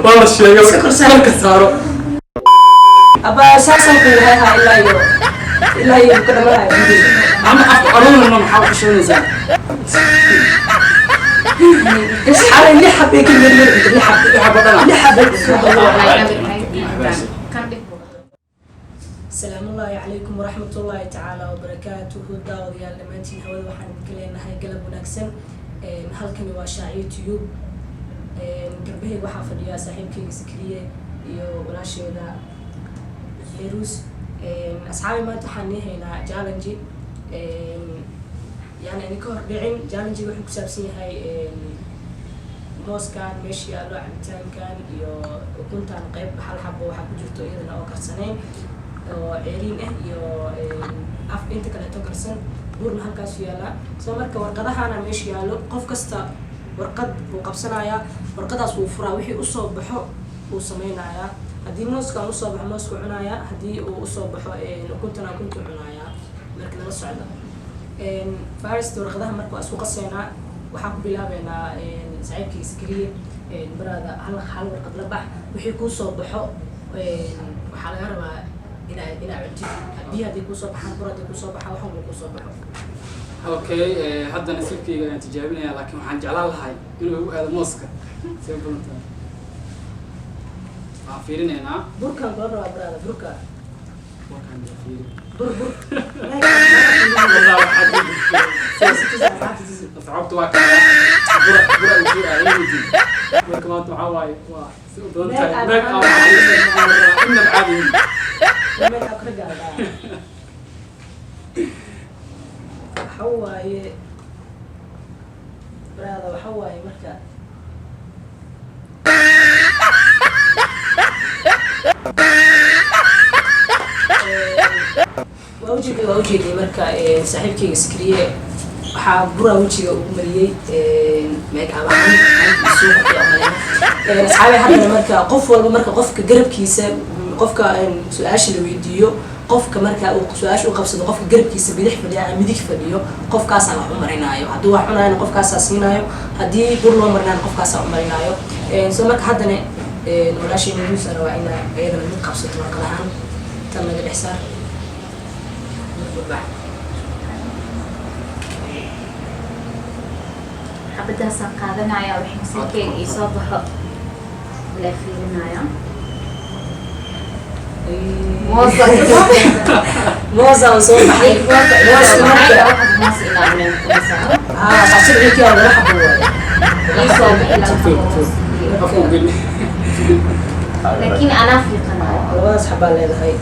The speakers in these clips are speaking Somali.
Waa la sheegay. Iska kor saar. Korka saaro. Abaa, saasaan ku yahay ilaa iyo ka dhamanayo video. Ama afka aroorna maxaa ku sheegaysaa? Xalay lix xabay ka meel meel lix xab. Waxa badana. Lix xabay. Asalaamu calaykum waraxmatullaahi tacaala wabarakaatuhu. Daawadayaal dhammaantiin, hawada waxaan idinka leenahay galab wanaagsan. Halkani waa Shaaciyo Tube. Garbaheyga waxaa fadhiya saaxiibkeyga Sakriye iyo walaasheeda Leruus. Asxaabi, maanta waxaan nii haynaa challenge. Yani idinka hor dhicin, challenge wuxuu ku saabsan yahay mooskan meesha yaallo, cabitaankan iyo ukuntan. Qayb hal xabo waxaa ku jirto iyadana oo karsaneyn oo ceeriin ah iyo af inta kaleeto karsan, burna halkaasu yaallaa. Soo marka warqadahana meesha yaallo, qof kasta warqad buu qabsanayaa, warqadaas wuu furaa, wixii usoo baxo wuu sameynayaa. Haddii mooskan usoo baxo, moosku cunayaa. Haddii uu usoo baxo ukuntana, ukuntu cunayaa. Marka nala socda. First warqadaha marka waa isku qaseynaa. Waxaan ku bilaabeynaa saaxiibkii Sakriye. Baraada, hal hal warqad la bax. Wixii kuusoo baxo waxaa laga rabaa inaa cuntid. Biyo haddii kuusoo baxaan, bur haddii kuusoo baxaan, wax walba kuusoo baxo. Okay, hadda nasiibkayga ayaan tijaabinaya, laakiin waxaan jeclaan lahay inuu igu aado mooska. See badan tahay, waan fiirinaynaa. Burkaan kula rabaa, baraada, burka. Warkaan dee fiiri. Bur, bur. Wallah, waxaad asxaabta waa kana bura bura uu soo aaday weydiin. Marka maanta waxaa waaye waa si u badan tahay make up inaba caadi yihiin. Make up ka gaadaa waxa waaye, baraada, waxa waaye marka waa ujeeday. Marka saaxiibkayga Sakriye waxaa buraa wejiga ugu mariyey make up ahaan suuqa. Asxaabi, haddana marka qof walba, marka qofka garabkiisa, qofka su-aasha la weydiiyo, qofka marka uu su-aasha u qabsado, qofka garabkiisa bidix fadhiyo ama midig fadhiyo, qofkaasaa wax u marinaayo. Hadduu wax cunaayona, qofkaasaa siinaayo. Haddii bur loo marinaayo, qofkaasaa u marinaayo. So marka haddana walaashay Nuruusana waa inaa iyadana mid qabsato warqadahaan. Tan naga dhex saar. Bax. Xabadaasaan qaadanaya, wixii nasiibkeyga ii soo baxo la fiirinaya. Moosa. Moosa uu soo baxay. Moos marka Moos ilaa noqonaysaa. Ah, sharcigii waa laba xabo waaye. Ii soo bixi laba Fiir, xabo fiir. moos. Afku geli. Laakiin anaa fiiqanayo. Labadaas xabaa leedahay.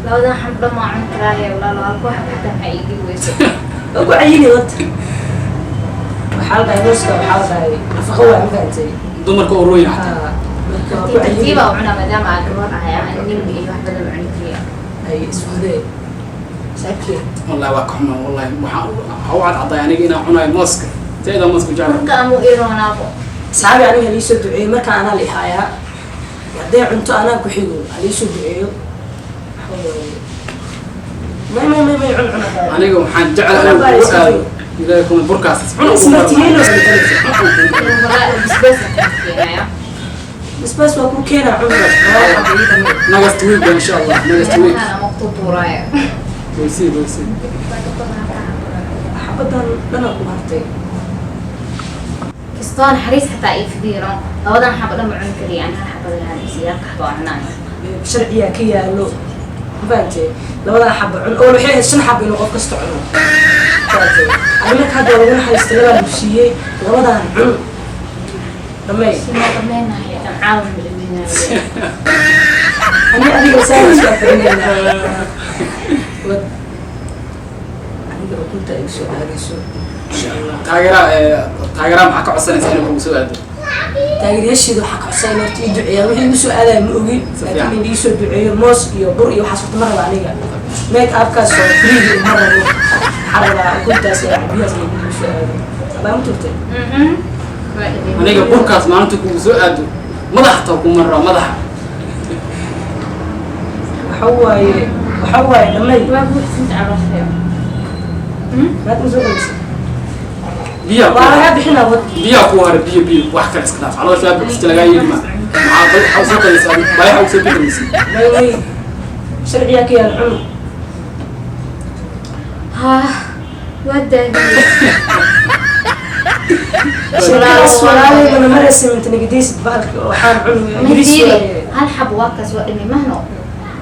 Labadan xab dhan waa cuni karaaye, walaalo. Halku xab xitaa maxaa ii dhigi weyso? Waa ku cayini horta. Waxaa la dhahay mooska, waxaa la dhahay nafaqo waa, ma fahantay? Dumarka oo rooyin xataa. Ah, marka waa ku cayini. Tartiiba u cunaa maadaama aan gabar ahay, aan nin iyo wax badan cuni kariya. Ay isfudee, saaxiibkee. Wallahi waa ka xumaa. Wallahi waxaan waxaa u cadcaday aniga inaan cunayo mooska. Teeda mooska jecel. Marka amu iroonaabo. Asxaabi, aniga haliisoo duceeyo. Marka anaa la ihaayaa, hadday cunto anaa ku xigo, haliisoo duceeyo. Waxa waaye, may may may may, cun, cun. Aniga waxaan jecel inaan kugu aado, ilaahay kuma burkaas cun ugu. Ismartiyeelo. Bisbaas aan keenaya. Basbaas waa ku keenaa, cun. Next week, insha Allah, next week. Waxaan ama ku tuuraya. We'll see, we'll see. Xabadan dhana ku hartay. Kastoo naxariis xataa ii fidiino, labadan xabo dhan ma cuni kariya. Aan hal xabada lahaan isiyaa qaxba cunaayo. Sharciyaa ka yaalo, ma fahantay? Labadan xabo cun oo waxay ahayd shan xabo inuu qof kasta cuno, ma fahantay? Ani marka hadda waa lagu naxariista, labaa lagu siiyey, labadan cun dhamay. Sima dhameynayo, tan caawa ma dhameynayo. Ani adiga saa isku afarinayna. Aniga ukunta igu soo aadayso, insha Allah. Taageera, taageera, maxaa ka codsanaysaa inay kugu soo aado? Taageerayaasheeda waxaa ka codsanaya horta ii duceeyaan. Wixii igu soo aadaya ma ogi. Si fiican. Laakiin in ii soo duceeyo moos iyo bur iyo waxaas horta ma raba. Aniga make upkaas oo freegi ma rabo. Waxaa rabaa ukuntaas iyo biyahaas in igu soo aado. Abaa, ma turtay? Aniga burkaas maalinta kugu soo aado, madaxa taa kuma raba madaxa. Waxa waaye dhamay. Waa buuxsinta caloosheeda. Maad ma soo qabaysa? Biyaa Waa lagaa bixinaa wad. Biyaa ku hara, biyo biyo, wax kale iska dhaaf. Caloosha buuxsata lagaa yeeli ma. Maxaa waxaa usoo qadaysaa? Bayaxa usoo bixinaysa. May may, sharciyaa ka yaal, cun. Haa, waa daadiyey. Sheekadaas walaalay mana maraysa minta nagidaysid bahalka waxaan cun yariis Masiiri waaye. Hal xab waa kaas, waa dhimi mahno.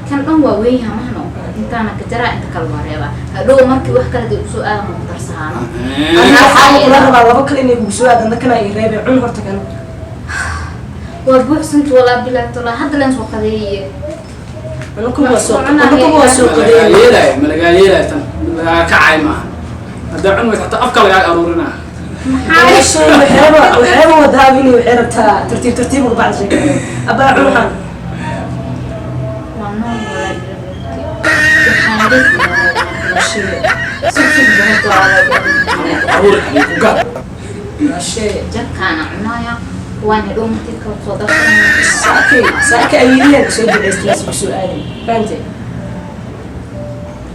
Kan dhan waa weyn yaha mahno, intaana ka jaraa, inta kale waa reeba. Hadhow markii wax kale dee usoo aadan ku darsahaano. Aniga waxaa kula rabaa labo kale inay kugu soo aadan, kana ay reebay, cun horta kan. Waa buuxsanta walaa bilaa tolaa, hadda leen soo qadeeye. Unukum waa soo Ma lagaa qadeeyay. Yeelaayo ma lagaa yeelaayo, tan mid lagaa kacay maaha. Haddaa cun weysa xataa afka lagaa aruurinaa. Maxaa? Waxeeba wadaab inay waxay rabtaa tartiib tartiib uga bacda sheekada. Abaa, cun waxaan. Waa nool walaa bilaa, waxaan sug sug. Aruur xabiib ku gaad. Shee. Jabkaana cunaya, waan hadhow markii kale soo darsanaya. Saakay saakay ayidiyaan soo duceystay ku soo aaday, fahantay?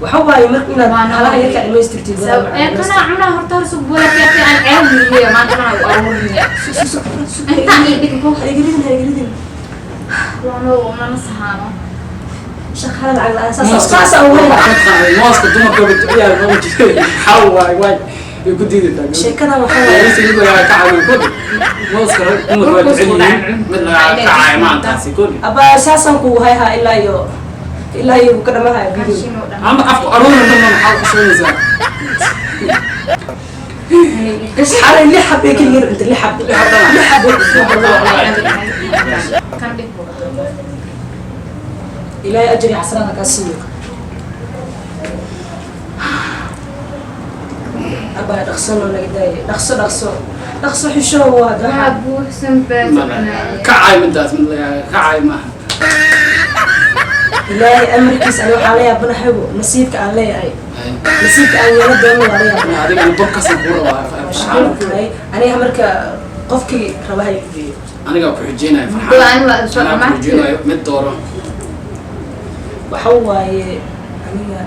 Waxa waaye marka inaad halaha yarkaa dhamaystirtid. Ee, kana cunaa horta, hor sug walaa aan ceeb maanta dhan u aruurinaya intaan ii dhig ko. Haygaridin, haygaridin. Waano mana sahaano. Shaqada lacag la-aan saas saas ugu hela. Mooska dumarka ciyaar ma jire, maxaa waay waay ay ku diidaytaa? Sheekadan waxaa waaye Mooska mid lagaa kacay kodi, mooska rag dumarka waa jecel yihiin, mid lagaa kacay maantaasi kodi. Abaa, saasaan kugu hayhaa ilaa iyo ka dhamahaya video. Kashin oo dhan. Ama afku aruurin dhan maxaa ku sheegaysaa? Xalay lix xab ee keligeed cunta, lix xab, Lix xab dhan. lix xab ee cunta. Kan dhig. Ilaahay ajri xasanaadka kaa siiyo. Abaa, dhaqso loo naga daayay, dhaqso dhaqso dhaqso, xisho waa Waa daxa. Buuxsan baa cunaya. Kacay midaas mid lagaa kacay maaha. Ilaahay amarkiis, ani waxaa la yaabanahago nasiibka aan leeyahay, nasiibka aan yeelo doono waa la yaabanahay. Adigana borkasan kuu rabaa, Farxaan. Aniga marka qofkii raba ha iibiyo. Anigaa ku xijeynayo. Go aan waa soo Farxaan, anaa ku dhamaatay. xijeynayo, mid dooro. Waxa waaye aniga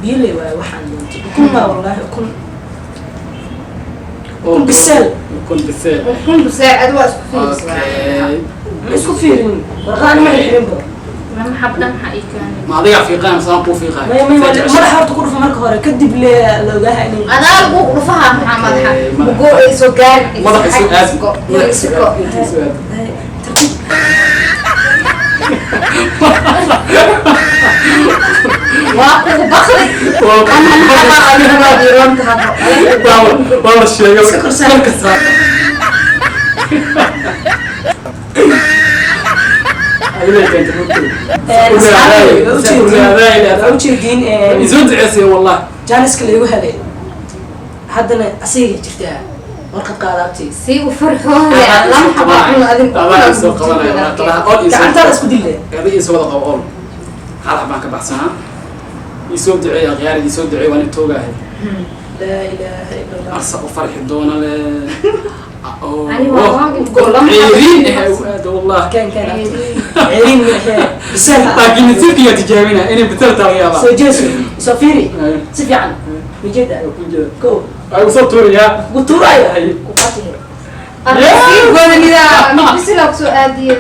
biyoley waaye, waxaan doontay ukun maa wallaahi, ukun. Ukun biseel. Ukun biseel. Ukun biseel, adi waa isku fiirisay. Okay. Ma isku fiirin, warqaani ma xirinba. Lama xab dhan maxaa ii keenay? Ma adigaa fiiqaya mise aan kuu fiiqayo? Maya maya, madaxa horta ku dhufa marka hore, kadib le la ogaaha inay Adaa lagu dhufaha, maxaa madaxa? Okay, madaxa. Mugo ay soo gaari. Madaxa isu aad. Madaxa isu Isu aad, inta isu aad. Tartiib. Waa kugu bakri. Waa la sheegay. Iska kor saar. Korka saar. Adiga keenta mugto. Asxaabey, waa ujeediin. Isoo duceysay wallah. Jaaniska laygu helay haddana asiga jirtaa, warqad qaadaabtay. Si u farxooya lama xabo cun adin. Adaa isoo qabanaya warqadaha ol isoo. Gacantaada isku dille. Adiga isoo wada qabo ol. Hal xabaan ka baxsanaa. Isoo duceey akhyaar, isoo duceey, waan toogahay. Laa ilaaha ila Allah. Arsa u farxi doona le. Ani waa waan Ceeriin eh u aado wallah. Kan kan abti ceeriin maxee bisel. Laakiin nasiibkiyaa tijaabina inay bital taa laga yaabaa. Soo jeeso, soo fiiri si fiican ujeeda ko. Ay usoo tuurayaa. Ku tuuraayo ku qaatihe. Godanida mid bisil oo kusoo aadiye.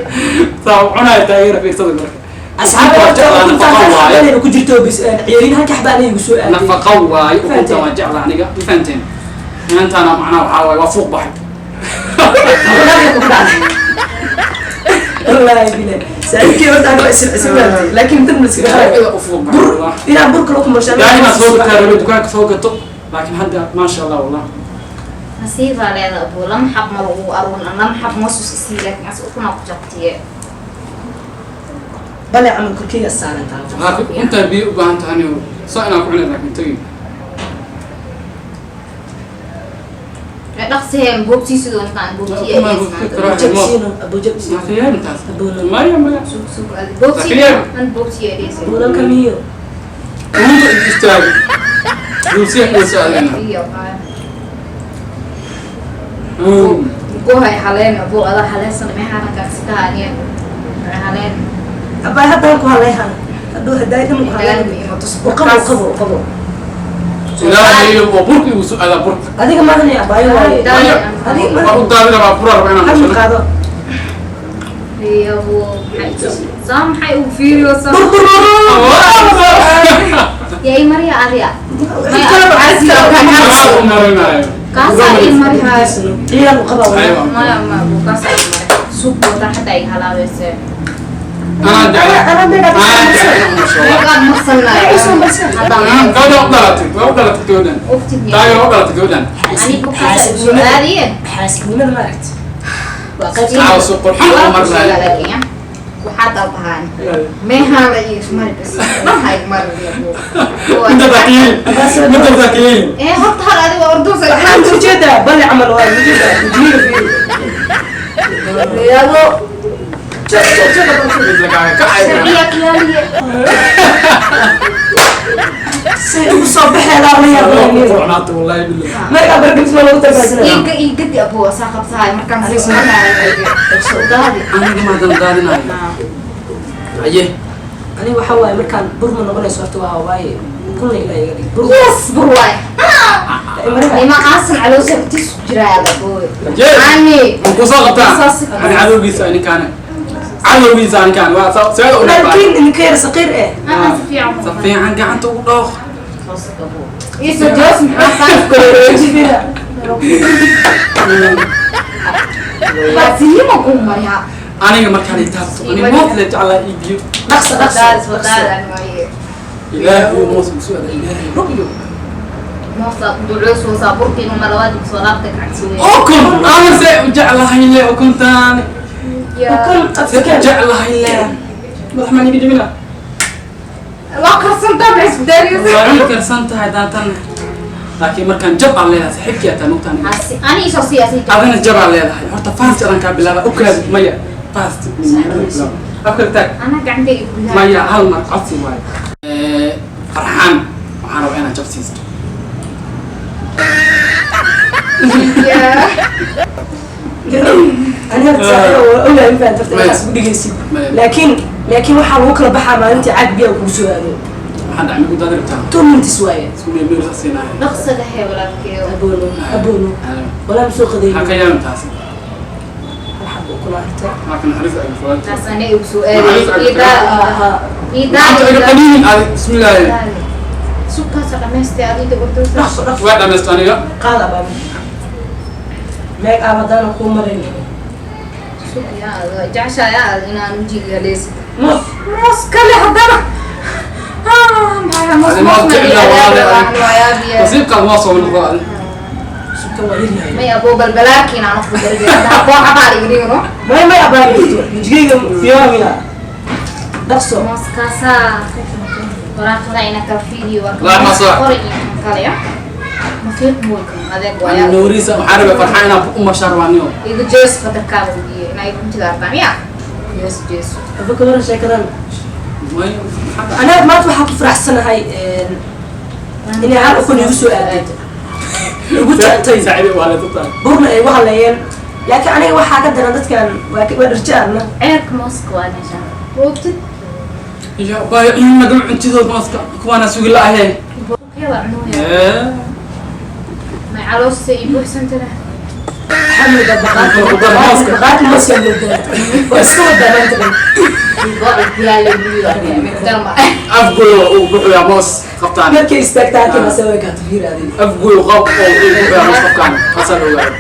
Saa u cunaya taageera fiirsada marka. Asxaabta Waa horta nafaqo ukuntaan waaye. xabanayna ku jirto bis ceeriin halka xaba aniga igu soo aaday. Nafaqo waaye ukunta, Fahanteen. waa jecla aniga, ma fahanteen? Inantaana macnaha waxaa waaye waa fuuq baxay. Wallaahi ku dhacday, wallaahi bilaa saaxiibkii horta aniga waa isil fahamtay, laakiin tan ma iskaga hayo. Ida u fuuq baxay Bur wallah. inaan burka la kumashaa. Daa inaad soo gataa rabay, dukaanka soo gato, laakiin hadda maasha Allah wallah. Nasiibaa leeda abuu, lama xab ma lagu aruun, lama xab moosus isii, laakiin as ukunaa ku jabtiye. Bale camal korkeyga saaran tahay. Laakiin intaa biyo u baahan tahay soo inaan ku cunay, laakiin tagi. Dhaqsiheen boobtiisu doontaan boobtiya. Abujabsiino, abujabsiino. Laakiin intaas Abuuna. Maya maya. Boobtiya boobtiya. Buulalka miyo. Uunta istaag duusiya kuu socdayna. Gohay haleen abuu, adaa haleensan maxaa kaasitaaniya haleen. Abaa, haddaan ku hadlay hana haduu hadaay dhan ku hadlay. Qabo qabo qabo. Ilaahay oo burka igu soo aadaa burka. Adiga maahan abaayo waaye. Maya. Adiga Waa u daadin rabaa, buraa rabaa inaan hal mashano. Qaado. Iyo saa maxay u fiiriyoosaa? Yaa ii mariya adiga? Anaa u marinaayo. Kaasaa ii marihayo. Ciidan u qaba waaye. Aywa. Maya, ma kaasaa ii mari suuq wada xataa iga halaabeysee. Anaa jeclaa. Anaa meeqa Anaa jeclaa inaan masho. Meeqaad marsanaayo? Haddaan Gabadha u dhalatay, waa u dhalatay gabadhan. ogtid Taageer waa u dhalatay gabadhan. anigu kaasaa igu soo aadiye. Xaasidnimada ma aragti waa qayb. Caawa qurxan u marinaayo. Waxaad dalbahaan meehaan la ii mari bas dhan ha ig mari. Inta takiin. Inta takiin. Ee horta hal adiga orduusa. Waxaan ujeedaa bali camal waa ujeedaa ujeeda fiiri. Yaabo joog joog joog joog. Mid lagaaga kacay. Sharciya kiyaaliye. Si ugu soo baxeedaa la yaabaa. Qurxanaata wallahi billah. Markaa bargabis ma lagu talbaasanaya. Iiga iigadi abuu saa qabsahay markaan sii soconayo daadi. Aniga maadan daadinayo. Aye. Aniga waxaa waaye markaan bur ma noqonayso horta waa waaye kunna ilaa iga dhig bur. Yes, bur waay. Marka nima aasan caloosha intiis ku jiraa abuu. Aye. Ani Ma ku soo qabtaa? Ani cadowgiisa ninkaana. Cadowgiisa ninkaan waa see u dhaqaa. Laakiin idinka yar saqiir eh. Ana si fiican. Si fiican gacanta ugu dhooq. Iisoo joos maxaa Jibina. Baasiima ku mariha. Aniga markaan i taabto, aniga moos la jeclaa ii biyo. Dhaqso dhaqso. Wadaad wadaad mariye. Ilaahay uu moos igu soo aaday, ilaahay ruqyo. Moosa ducuus wasa burkiin uma labaad soo laabta gacsiwe. Ukun, ana see u jeclahay le ukuntaan. Ukun See u afkeen. jeclahay le. Madax maan iga jebina. Waa karsantaa ma isku dariysa. Waa ii karsan tahay daatan. Laakiin markaan jab aan leedahay, saaxiibkii ataa nugtaan. Ani isoo siyaasi. Adana jab aan leedahay. Horta fast adan kaa bilaaba. Ukaad maya. Fast. Afka taag. Ana gacantayga ku bilaabay. Maya hal mar codsi waaye. Farxaan waxaan rabaa inaad jab siisto. Ani horta saaxiib waa ogahay in baan horta inaad isku dhigaysid. Maya. Laakiin waxaa lagu kala baxaa maalintii caag biyaha kugu soo aado. Waxaan dhacmay ku daadi rabtaa. 2 minutes waaye. Isku meel meel siinaaya. Dhaqsada hee walaalkeeyo. Aboono aboono walaa ma soo qadeyn. Ha ka yaabin taasi. Hal xabo ukun aragta. Laakiin naxariis ay furan. Taas ani igu soo aaday. Iidaa iidaa. Gacanta iga qaniinin adi. Bismillaahi. Sukaasa dhamaystay adiga orduusa. Dhaqso dhaqso. Waa dhamaysta aniga. Qaad abaabi meeg aab haddana kuu marin. Suk yaa jeceshahay aad inaan wajiga leesid. Moos. Moos kale haddana. Ah, moos. Adi moos moos ma jeclaa walaal. waayabiya. Nasiibkaad moos oo noqdo adi. Suka waa yaryahay. May aboo balbalaakiin aan ku darbiya. Koo xabaal iga dhigno. May may abaabi wejigayga fiyoomina dhaqso. Mooskaasaa waraaqada ina kala fiidiyo waa Laa, ma soo. qori iyo kan kale ya. Mafiiq mooykan adeeg Ani waayaa. nooriisa waxaan rabaa farxaan inaan u mashaarwaaniyo. Iga jees qadarkaada ugiye inay ku jidaartaan ya. Jees jees. Aba ka waran sheekadan? Maya maxaa dhacay? Aniga maanta waxaa ku faraxsanahay inay hal ukun igu soo aaday igu taatay. Saaxiibay waa la tahay. Burna ay igu haleeyeen laakiin aniga waxaa ka daran dadkan waa waa dharjaarna. Ceerka mooska waa meeshaan. Roogtid. Ya baay in naga cuntidood mooska kuwaana sugi la'ahay. Kee waa cunuya. Ee. May caloosha ii buuxsantana. Xamida baqaarka Mooska. baqaarka mooska moodaa waa iska wadaa maanta dhan. Afgoy uu buuxyaa moos qabtaan. Markay istaagtaa halkii mase way kaato fiir adiga. Afgoy qab oo uu buuxyaa moos qabtaan. Xasan ogaado.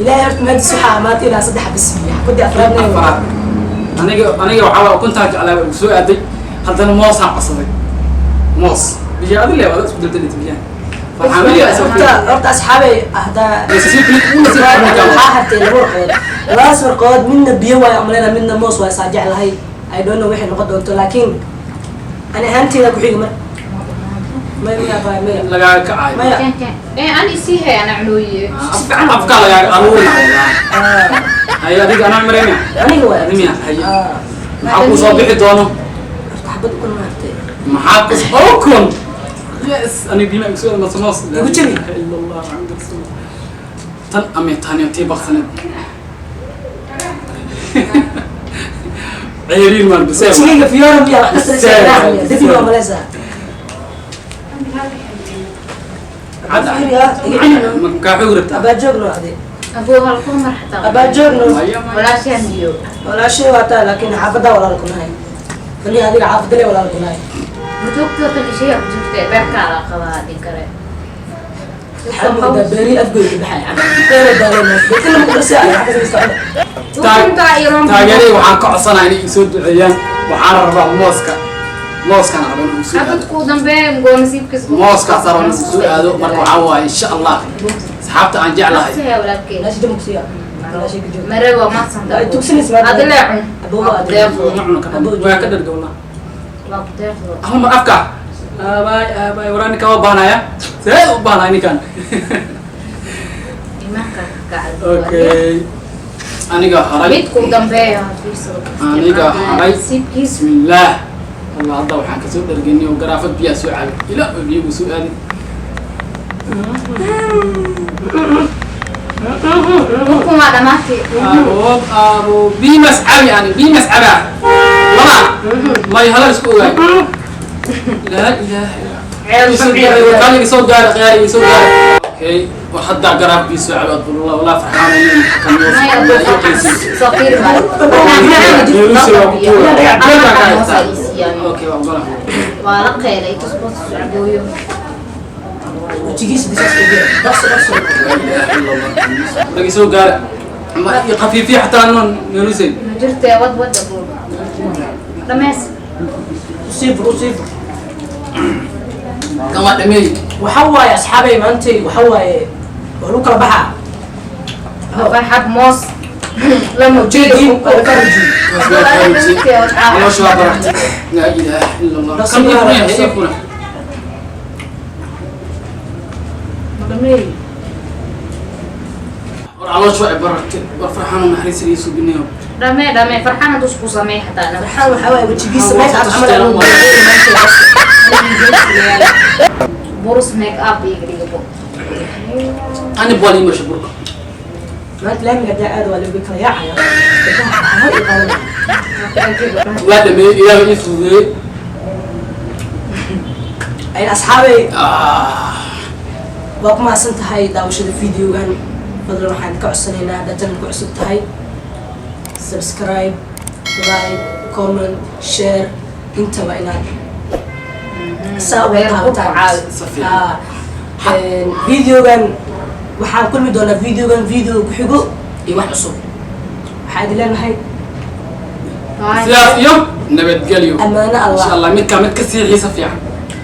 Ilaahay horta maanta waxaa maanta ilaa saddex bas biyo xabadii afraadna ay Afraad. Aniga waxaa waa ukuntaa jeclaa ugu soo aaday. Haddana moosaan codsaday. Moos. Biyo adi leeyahay isku daldalaysa biyaha. Farxaan weli asoo horta horta asxaabay haddaa waxaa hartay laba warqood labadaas warqood midna biyo waayo umaleyna midna moos waayo saa jeclahay. I don't know waxay noqon doonto laakiin ani ahaanteyda ku xiga mar maya maya baa maya. Lagaaga kacayo. Maya. Ee ani sii hay ana cunuye. Afkaa lagaaga aruurina walaa. Haye adiga anaa mareynaya. Aniga waay. Adiga miya? Haye. Ah, Maxaa kuu soo bixi doono? Horta xabad ukun ma hartay. Maxaa ku ukun? Yes, aniga biima igu soo mase moos. Igu jabi. La ilaaha illa Allah, Muhammad rasuulullah. Tan ama tani tii baqsaneed. Ceeriin maan bisee. Wejigayga fiyoora miya wax kasta Bisee. dadi waa maleysaa. Cad. Fiiriya, iga celino. Kaa xoog rabtaa. Abaa joogno adi. Abuu hal ku mar xataa. Abaa joogno. Maya, maya. Walaashaan biyo. Walaashay waa taa, laakiin xaafaddaa walaal ku nahay. Fani adiga xaafadda le walaal ku nahay. Joogto tan ishiya ku jirta beerkaa la qabaa din kale. Waxaa moodaa beeri afgoy ka baxay camal. Beero daalena. Dadka lama qarsiya ay xaafadda iska cuna. Ukunta iyo roonka. Taageeray waxaan ka codsanayaa inay isoo duceeyaan. Waxaan rabaa mooska, mooskaan rabaa inuu soo aado. Xabadku dambe ngoo nasiibkiisa. Mooskaas rabaa inuu soo aado. Marka waxaa waaye, insha Allah, asxaabta aan jeclahay. Nafsiga walaalkay. Walaashay dama ku siiya. Walaashay ka joog. Mare waa mahadsanta. Ay tugsanaysa maanta. Adi lee cun. Abuu Waa ku adi. deeqdo. Ma cuno ka dhan, waa ka dharga wallah. Waa ku deeqdo. Hal mar afka. Aabay, aabay, waraa ninkaan waa baahnaya, see u baahnaya ninkaan. Imaanka ka kacay. Okay, aniga haray. Midku dambeeyo ha fiirsado. Aniga haray. Nasiibkiisa. Bismillaah. Allah, hadda waxaan kasoo dhargenay oo garaafad biyaa soo caabay ilaa oo biyo uu soo aaday. Ukun waa dhamaatay. Abo, abo, biimas cabi, ani biimas cabaa lama may hala isku ogaay. Laa ilaaha illa. Kaaliga soo gaara, khiyaariga soo gaara. Okay, war haddaa garaaf biyo soo cabay. Abdullah walaa farxaan. Maya, abuu farxaan saqiir baa. Okay, waa ogola. Waa la qeylay tusbo socdooyo. Wejigiisa disaas ugu yar. Dhaqso dhaqso. Laa ilaaha illa Allah. Laga soo gaara ma iyo khafiifiya xataa noon meeluusayn. Ma jirtee, wad wad abuu. Dhameys. Usii fur, usii fur. Kan waa dhameey. Waxa waaye asxaabay, maantay waxa waaye waa lagu kala baxaa. Afar xab moos. Lama Ujeedin waa la kala rujiyey. Caloosha waa baraxtay. Laa ilaaha illa Allah. Kan ii funa, ii funa. Dhameey. War caloosha waa barartay. War farxaan oo naxariis ii suubinayo. Dhamee, dhamee. Farxaan hadduu isku sameey xataa. Farxaan waxaa waaye wejigiisa meeshaas camal ayaa lagu beeray maantay. Burus make up iga dhigabo. Ani bool ii marsha burka. Maanta laamiga hadaa aad waa lagu kala yaacaya. Gabdhaha hal i qaadanaya. Waa dhameeyey, ilaahay ii fududeeyey. Ay asxaabay, Ah. waa ku mahadsan tahay daawashada videogan. Fadlan waxaan ka codsanaynaa, haddaad channelka cusub tahay, subscribe, like, comment, share, intaba inaad saa uga taabataan. Si fiican. Ah, videogan waxaan kulmi doonaa videogan video ku xigo iyo wax cusub. Waxaan idin leenahay Sidaas iyo nabadgelyo. Ammaano Allah. Insha Allah midkaa mid ka sii xiisa fiican.